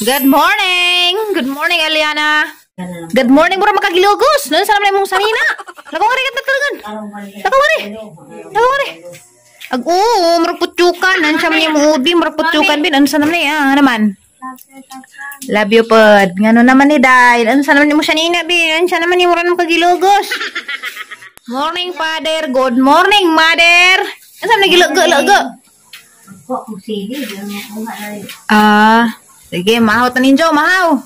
Good morning! Good morning, Eliana. Good morning, mura makagilugos. Noon sa naman mong sanina. Lakaw nga rin, katatagan. Lakaw nga rin. Lakaw nga rin. Ag oo, mura putsukan. Ano siya man yung ubi, mura putsukan bin. Ano sa naman eh, ah, naman. Love you, pod. Ngano naman ni Dahil. Ano sa naman ni mo sanina, bin. Ano siya naman yung mura makagilugos. Morning, Father. Good morning, Mother. Ano sa naman gilugo-lugo? Ah, sige, mahaw ta ninyo, mahaw.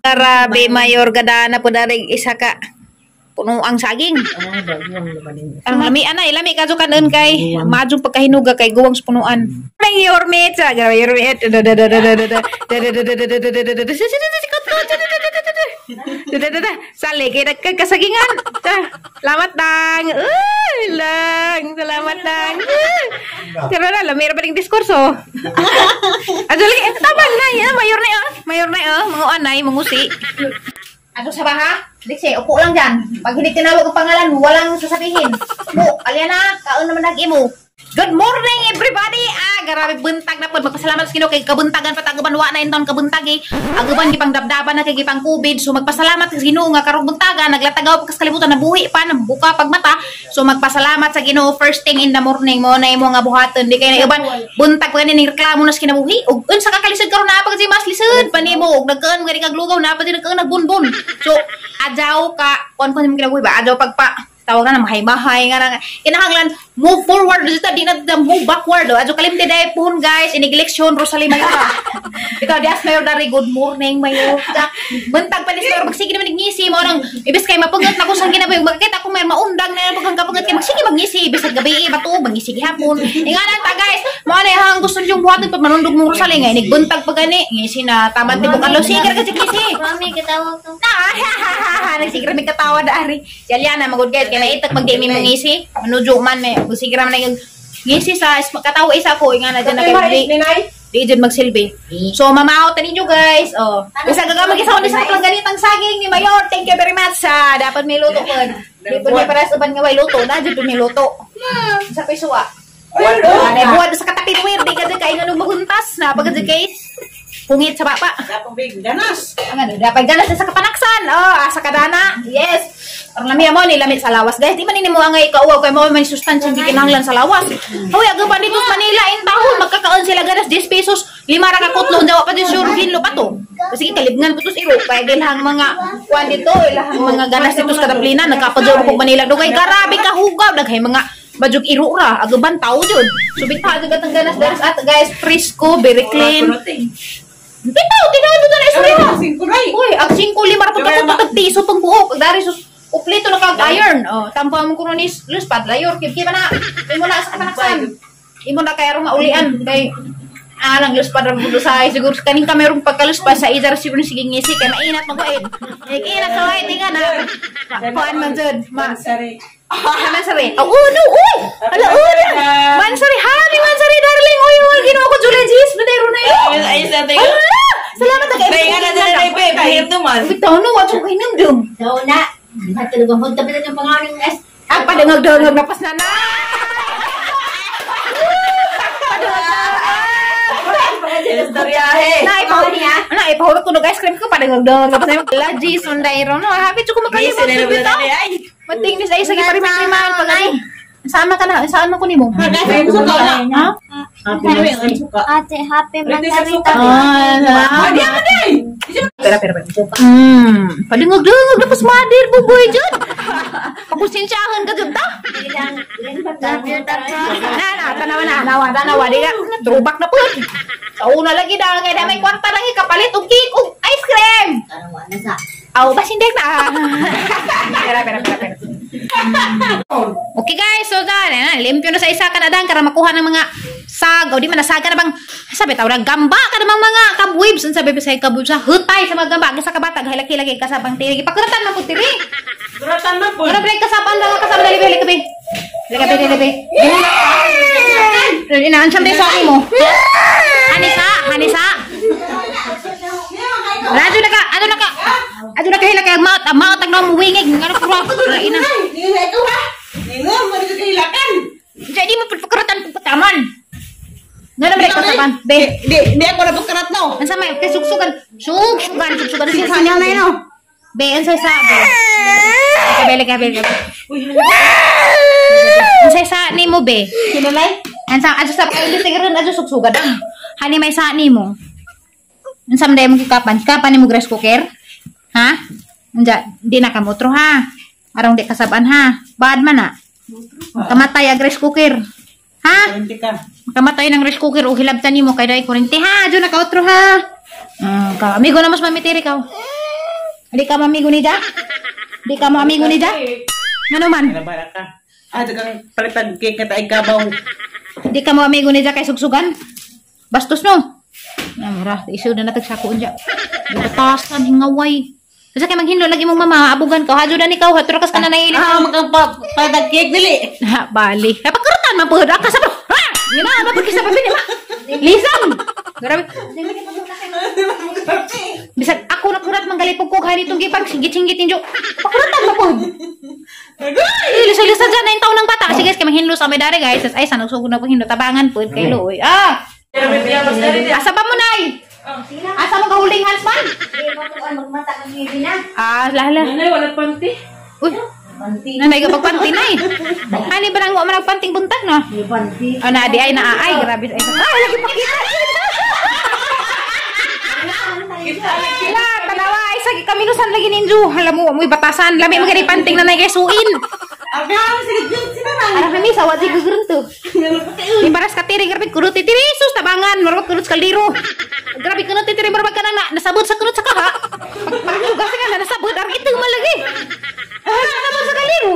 Grabe, Mayor Gadana po dari isa ka puno ang saging. Ang lami ana, lami kadto kanon kay madyo pagkahinuga kay guwang sa punuan. Mayor Mitsa, grabe Mayor Mitsa. Da da da da da da da da da da da da da da da da da da da da. Sali kay nagkakasagingan. Salamat dang. Uy, lang. Salamat dang. Pero na, lami ra pa ning diskurso. Adto lagi tabang na, ya, mayor na, oh. Mayor na, oh, mga anay, mangusi. Ato sa baha? Dixie, upo lang dyan. Pag hindi tinawag ang pangalan, walang sasabihin. Upo, Aliana, kaon naman nag-imo. Good morning, everybody! Ah, grabe buntag na po. Magpasalamat sa Ginoo kay kabuntagan pa taguban wa na inton kabuntag eh. Aguban gipang dabdaban na kay gipang COVID. So magpasalamat sa Ginoo nga karong buntaga naglatagaw pa kas kalibutan, nabuhi pa nabuka pag mata. So magpasalamat sa Ginoo first thing in the morning mo na imo nga buhaton. Di kay na uban buntag pa gani ning reklamo na sa kinabuhi. Ug unsa ka kalisod karon naa pa kasi mas lisod panimo ug nagkaan gani kag lugaw naa pa din nagkaan nagbunbun. So adyaw ka kuan kuan imong kinabuhi ba adyaw pagpa tawag na mahay-mahay nga na kinahanglan move forward dito, di na move backward oh. Adyo kalimti dai puhon guys, inig eleksyon Rosalie Mayor. Ikaw dias Mayor dari, good morning Mayor. Buntag pa ni Mayor magsige naman ngisi mo nang ibis kay mapungot na kusang kinabuhi magkita ko may maundang na pag kapungot kay magsige magngisi bisag gabi batuog mangisi gihapon. Ingana ta guys, mo na hang gusto yung buhaton pag manundog mong Rosalie nga inig buntag pa gani ngisi na taman tibok adlaw sige ra kasi ngisi. Mami, katawag ko. Ah, nagsigira mi katawa dari. Si Aliana magud guys kay naitak pag di mi mangisi. Manujo man may sigira man yung ngisi sa katawa isa ko nga na dyan na kay di dyan magsilbi. So mamaw ta ninyo guys. Oh. Bisa gagamag isa ko ni sa ganitang saging ni Mayor. Thank you very much. Sa dapat may luto pod. Di pod may pares uban nga way luto. Na jud may luto. Sa piso ah. Ay buhat sa katapinwir di ka kay nganong maguntas na pag kay pungit sa baba. Dapat ganas. Ang ano, dapat ganas sa kapanaksan. Oh, asa kadana. Yes. Parang lami mo ni lamit sa lawas, guys. Di man nimo angay kauwaw kay mo may sustansya gikinahanglan sa lawas. Hoy, aga pa dito sa Manila in taon magkakaon sila ganas 10 pesos, lima ra ka kutlo, dawa pa din sure hinlo pa to. Sige kalibngan putos iro kay ilahang mga kuan dito, ilahang mga ganas dito sa Kataplina nagkapadyo ko Manila dugay grabe ka hugaw daghay mga bajog iro ra agaban tao jud. So bigta agad ang ganas daras at guys, presko, very clean. Bitaw, tinaw doon na istorya. Uy, ang 5 lima ra pud ka tag piso pang buok. Dari sus uplito na kag iron. Oh, tampo mo kuno ni lus padlayor kib na. Imo na sa kapanaksan. Imo na kay aron maulian kay alang lus padra pud sa siguro kaning kamerong pagkalus pa sa idar siguro sige ngisi kay mainat magwait. Inat sa wait tinga na. Kuan man jud. Ma. Mansari. Oh, no, uy. Ala, uy. Mansari, happy Mansari darling. Uy, uy, Ginoo ko Julia Gis, nadayro na yun. Ay, sa Ala, salamat kay. Ay, nga na na pe, naman. Bitaw no, wa ko hinumdum. Daw na. Hatulog ang tabi ng pangalan ng S. Ang padangag-dangag na pas na na. Na, ipahulog ko ng ice cream ko, padangag-dangag na pas na. La Gis, undayro no. Happy ko makalimot. Bitaw. Mating ni sa isa gipariman pag ay. Sama ka na, saan man ko nimo? Ha? Ate, happy Mansari. Ah, pera pera pera. Padungog-dungog na pas madir buboy jud. Pakusensyahan ka jud ta. Na na, tanawa na, nawa, tanawa di ka throwback na pud. Sa una lagi da kay may kwarta lang kapalit og cake og ice cream. Tanawa na sa. Aw, basindek na. Pera pera pera pera. Okay guys, so na, limpyo na sa isa kanadang para makuha ng mga sag o di man nasaga na bang sabi taw na gamba ka namang mga kabwibs unsa sabi sa kabwibs sa hutay sa mga gamba sa kabata gahilaki-laki kasabang tiri gipakuratan man pud tiri. Kuratan man pud. Ora break kasaban lang kasabang dali dali kabi. Dali kabi dali. Dali na ansam sa mo. Hanisa, hanisa. Radyo na ka, ano na ka? Ato na kahila kay maot, ang maot ang mo wingig ngano ko ra ina. Ninga ikaw ha. Ninga mo dito kahilakan. Jadi mo pagpakuratan pagpataman. Nga na kasaban. Be. Di di ako na pagkarat no. Unsa may kay sugsugan. Sugsugan, sugsugan. Sa niya na no. Be, unsa sa be? Kabele, kabele, kabele. Unsa sa nimo be? Kinalay? Ansa adto sa pagkain tigran adto sugsugan. Hani may sa nimo. Unsa man mo gikapan? Kapan nimo rice cooker? Ha? Unja, di na ka motro ha. Arong di kasaban ha. Bad man na. Kamatay ag rice cooker. Ha? Hindi ka. Makamatay ng rice cooker o hilabtan nimo kay dai kurente ha. Adto na ka otro ha. Ka amigo na mas mamitiri ka. Di ka mamigo ni da? Di ka mo amigo ni da? Ngano man? Nabara ka. Ah, dagang palitan cake ka tayo kabaw. Di ka mo amigo ni da kay sugsugan? Bastos no? Namura, isu na natag sako unja. Batasan hingaway. Kasi kay maghinlo lagi mong mama, abugan ka. Hadyo na ni kaw, hatro kas ka na nahilig. Ah, magpapalitan cake dili. Ha, bali. Napagkurutan man pud ka sa ha! Yun na, mapagkisa pa bini ma. Lisam. Grabe. Bisag ako nakurat manggalipog ko ganitong gipag singgit-singgit ninyo. Pakuratan mo pud. Ay, lisa-lisa dyan na yung taon ng bata. Sige, kay maghinlo sa may dari guys. Ay, sanang sugod na pag hinlo tabangan pud kay Luoy. Ah! Asa ba mo nay? Asa mo ka holding hands man? Magmata kang ngipin na. Ah, lala. Nanay, wala panty. Uy, Panty. nanay ka pagpanty nay. Hani ba nang wa man nagpanting buntag no? May panty. Ah, na di ay naa ay grabe ay. Ah, lagi pakita. Sila, tanawa ay sa kaminusan lagi ninyo. Alam mo, amoy batasan. Lami mo gani panting na nay kay suin. Abi, sige, sila na. Ara kami sa wadi gugurun to. Di paras katiri grabe kurut titiri sus tabangan murag kurut sa kaldero. Grabe kunot titiri murag ka na nasabot sa kurut sa kaha. Pag ka na nasabot ar ito malagi. Ah, nasabot sa kaldero.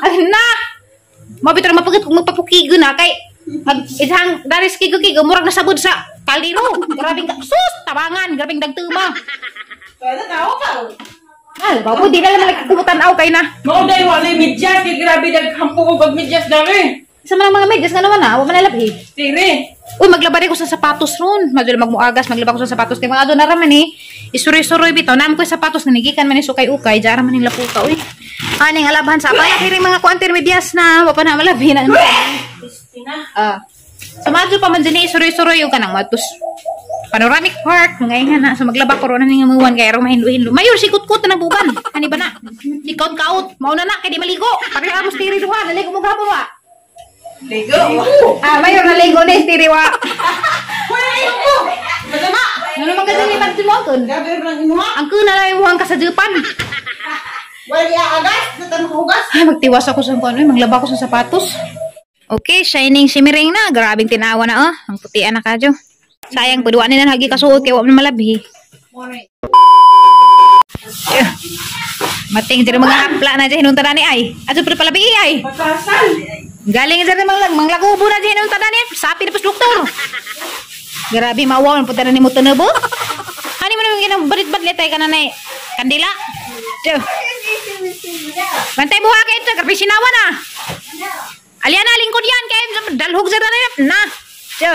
Ay na. Mabit ra mapagit kung magpapukigo na kay mag isang daris kigo-kigo murag nasabot sa kaldero. Grabe ka sus tabangan grabeng dagtuma. Pwede ka ka. Ah, ba di na lang nagkumutan aw kay na. Mao dai wala medyas kay grabe daghampo ko pag medyas dami. Sa mga medyas nga naman na, wa man nalabhi. Tiri. Uy, maglaba rin ko sa sapatos ron. Madula magmuagas, maglaba ko sa sapatos. Kaya mga adto na raman eh. Isuroy-suroy bitaw. Naam ko yung sapatos na nigikan man ni sukay-ukay. Diyan raman yung lapuka. Uy, aning alabhan sa abay. Kaya mga kuantir medyas na. Wa pa na malabi na. Ah. So, madyo pa man dyan eh. Isuroy-suroy yung kanang matos. Panoramic Park. Mga inga na. So, maglaba ko ron na yung muwan. Kaya rong mahinlo-hinlo. Mayor, sikut-kut na ng bugan. Hani ba na? Ikaut-kaut. Mauna na. Kaya di maligo. Pareha mo stiri duha. Naligo mo gabo ba? Ligo. Ah, mayor naligo na stiri wa. Wala ko. Madama. Ano man kasi ni Pansin mo kun? Grabe lang imuha. Ang kuna lang imuhang ka sa Japan. Wala ya agas, natan hugas. Ay, magtiwas ako sa kuno, maglaba ako sa sapatos. Okay, shining shimmering na. Grabing tinawa na oh. Ang putian na kadyo. Sayang pud wa ni hagi kasuot kay wa man malabhi. Eh, mating diri mga hapla na dyan hinunta ni ay. Ato pud palabi ay. Batasan. Galing diri mga manglagubo na dyan hinunta ni. Sapi na pus doktor. Grabe mawaw ang puta na ni mo tunubo. Hani mo naman ginang balit-balit tay ka na nay kandila. Tiyo. Bantay buha kay ito, grabe sinawa na. Aliana lingkod yan kay dalhog sa na na. Tiyo.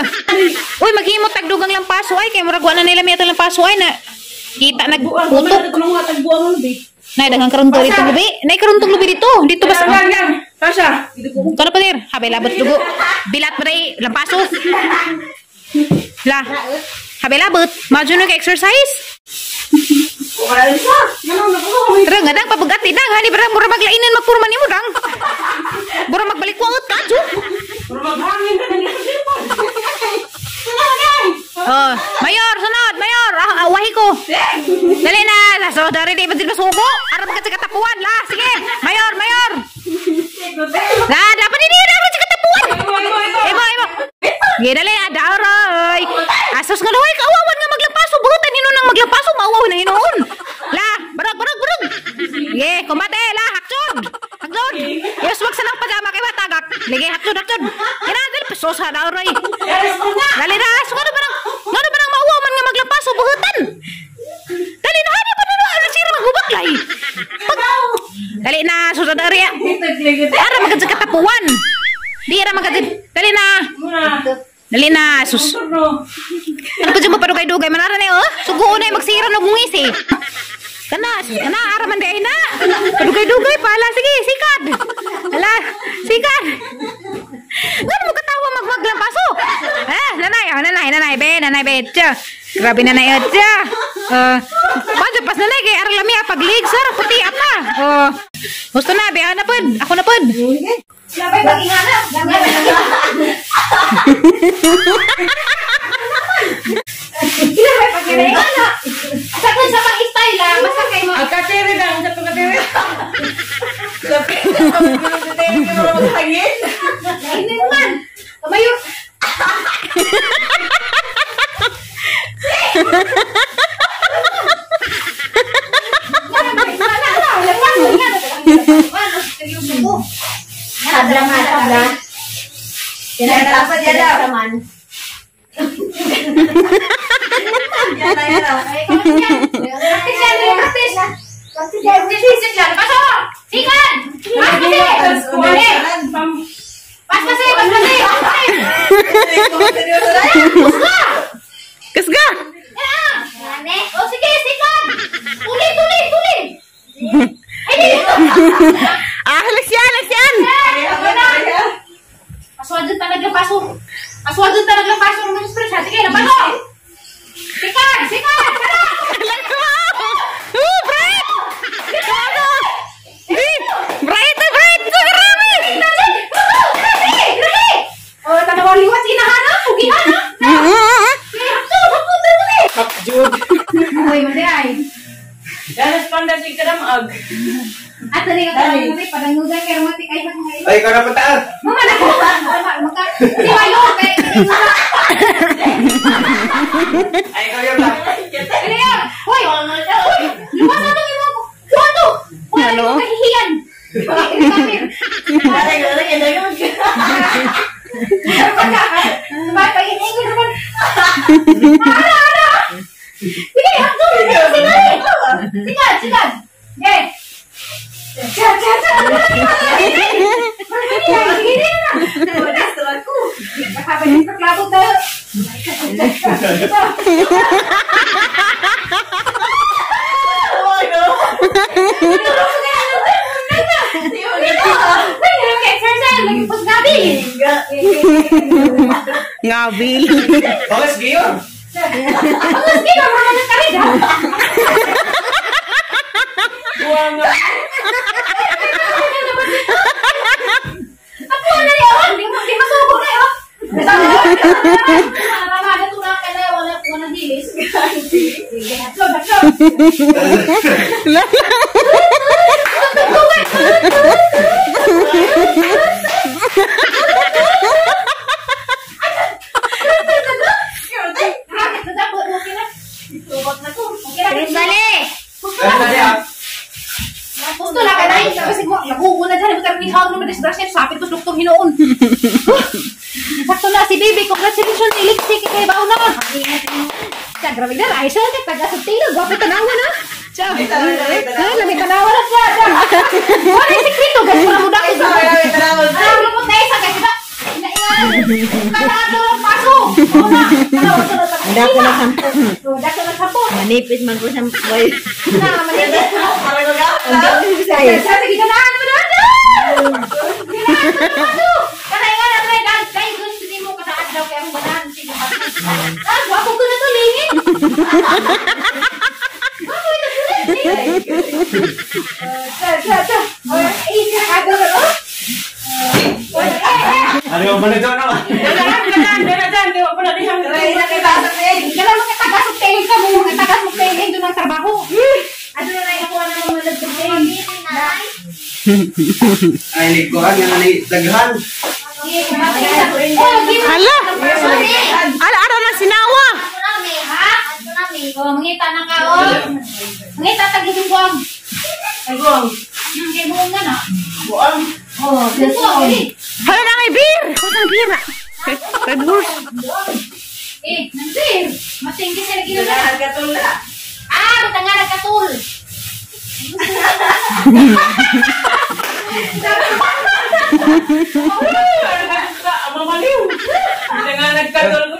Uy, maghimot tagdugang lampaso ay kay murag wa na nila miyata lampaso ay na kita nagputok. Nay daghang karuntong dito lubi. Nay karuntong lubi dito. Dito basta. Lang lang. Tasha. Kano pa dir? Habay labot dugo. Bilat pa rin lampaso. La. Habay labot. Madyo na ka exercise. Tara nga dang pabugat dang hani barang mura maglainan magpurma nimo dang. Mura magbalik-waot ka jo. Mura maghangin ka nang Oh, mayor sunod, mayor. Ah, awahi ko. Dali na. So, dari di ba masugo? Aron ka sa katapuan la. Sige, mayor, mayor. La, dapat ini aron sa katapuan. Imo, imo. Sige, dali ada oray. Asos nga luhay kawawan nga maglampaso, buhutan hino nang maglampaso, maawaw na hinuon. La, barag barag barag. Sige, kumbate la, hakchod. Hakchod. Yes, wag sa lang pajama kay batagak. Lige hakchod, hakchod. Kina dali pesos ha daoray. Dali na, so ngano ba nang maawaw man nga maglampaso buhutan? Dali na hani pa na ano sira maghubaklay. Dali na susod area. Ara magad sa katapuan. Di ara magad. Dali na. Dali na sus. Ano pa dyan mo padugay-dugay manara na oh. Suguon na magsira no gungis eh. Kana, sus kana ara man di ay na. Padugay-dugay pala sige, sikad. Ala, sikad. Ngano mo katawa magmaglampaso? Ha? Nanay, nanay be, nanay be. Tsa. Grabe nanay tsa. Badyo pas nanay kay arang lami paglig sir, puti apa. Oh. Gusto na be, ana pod. Ako na pod. Labay pag-ingana. Labay pag-ingana. Sa kun sa pang-style lang, basta kay mo. Ang katiri lang sa pagkatiri. Lapit sa pagkatiri kay mga maghangin. Lainin man. Kamayo. Tabla nga, tabla. Yan ang man. Kasga! Oh, sige, sikan! Tuloy, tuloy, tuloy! Ah, leksyan, leksyan! Paswadon talaga, paso. Paswadon talaga, paso. Sige, napaso! Sikan! Sikan! Tara! Oh, bright! Bright, bright! Grabe! Oh, tanawa liwat, inahan, pugihan, ha? Kapjud. Uy, mali ay. Dalas panda si kadamag. At dali ka talaga, padangugan kay Ramati ay mga Ay, ikaw na pataas. Mama na ko. Maka. Di ba yun? Kay Ay, ikaw yun lang. Ano yan? Hoy! Hoy! Luwas na itong imong kuwato! Wala na itong kahihiyan! Sige, hakto! Sigal! Sigal! Sige! Sigal! Sigal! Ngabil. Bakas giyon. Bakas giyon, mga nagkarid ha. Buwang. Ako na yun, di masubo na yun. Gusto lang ka na yun. Kasi mo, naguguna dyan. Magkaranihan naman disgrasya. Sapit ko doktor hinoon. Sakto na si baby. Congratulations, Elixir. Kaya baon na. Siya, grabe na. Ay, siya. Taga sa tilo. Gwapo tanawa na. Siya. Lami tanawa na siya. Wala yung sekreto. Guys, para mo dako. Ano mo tayo sa guys? Diba? Kada ang paso. Dako na sampo. Dako na sampo. Manipis man ko sampo. Na, manipis ko. Ang dako sa iyo. Sige, ganahan mo na. Kanay nga na pre, dahil gusto din mo kasaan daw kaya ang banahan. Ah, gwapo ko na to, lingin. Gwapo ito, lingin. Ano ba na doon naman? Kailangan mga taga-sugtayin ka mo, mga taga-sugtayin doon ang trabaho. Ano na lang ako na mga nagtugtayin? Ay, likuhan nga na daghan. Hala! Ala, ara na sinawa! Ha? Oh, mangita na ka, oh. Mangita, tagising buwang. Ay, buwang. Kay buwang na na. Buwang? Oh, buwang. Hala na may beer! Kusang beer na. Red Horse. Eh, nang beer. Matinggi sila gila. Ah, bata nga nagkatul. Mamaliw! Hindi nga nagkatul.